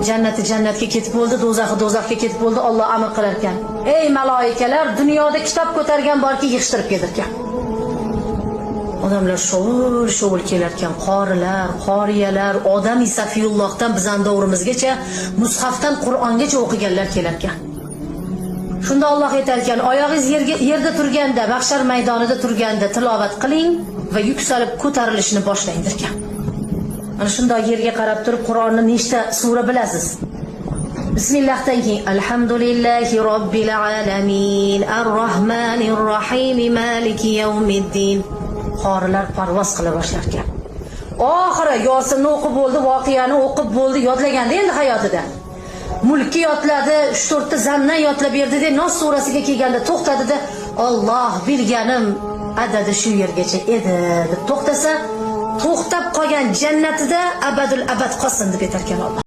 Jannati jannatga ketib bo'ldi, do'zaxi do'zaxga ketib bo'ldi. Alloh amr qilar ekan: "Ey maloikalar, dunyoda kitob ko'targan borki, yig'ishtirib kedirkan." Odamlar shovul shovul kelarkan, qorilar, qoriyalar, odam Safiyullohdan bizning davrimizgacha mushafdan Qur'ongacha o'qiganlar kelarkan. Shunda Alloh aytar ekan: "Oyog'ingiz yerda turganda, mahshar maydonida turganda tilovat qiling va yuksalib ko'tarilishni boshlang" derkan. Mana shunday yerga qarab turib Qur'onni nechta sura bilasiz? Bismillahdan keyin Alhamdulillahi robbil alamin, ar-rohmanir rohim, maliki yawmiddin. Qorilar parvoz qila boshlar ekan. Oxiri Yosinni o'qib bo'ldi, voqeani o'qib bo'ldi, yodlaganda endi hayotida. Mulkni yodladi, 3-4 ta zamdan yodlab berdi-de, Nos surasiga kelganda to'xtadi-da, "Alloh bilganim adadi shu yergacha edi" deb to'xtasa, to'xtab qolgan jannatida abadul abad qolsin deb aytar ekan Alloh.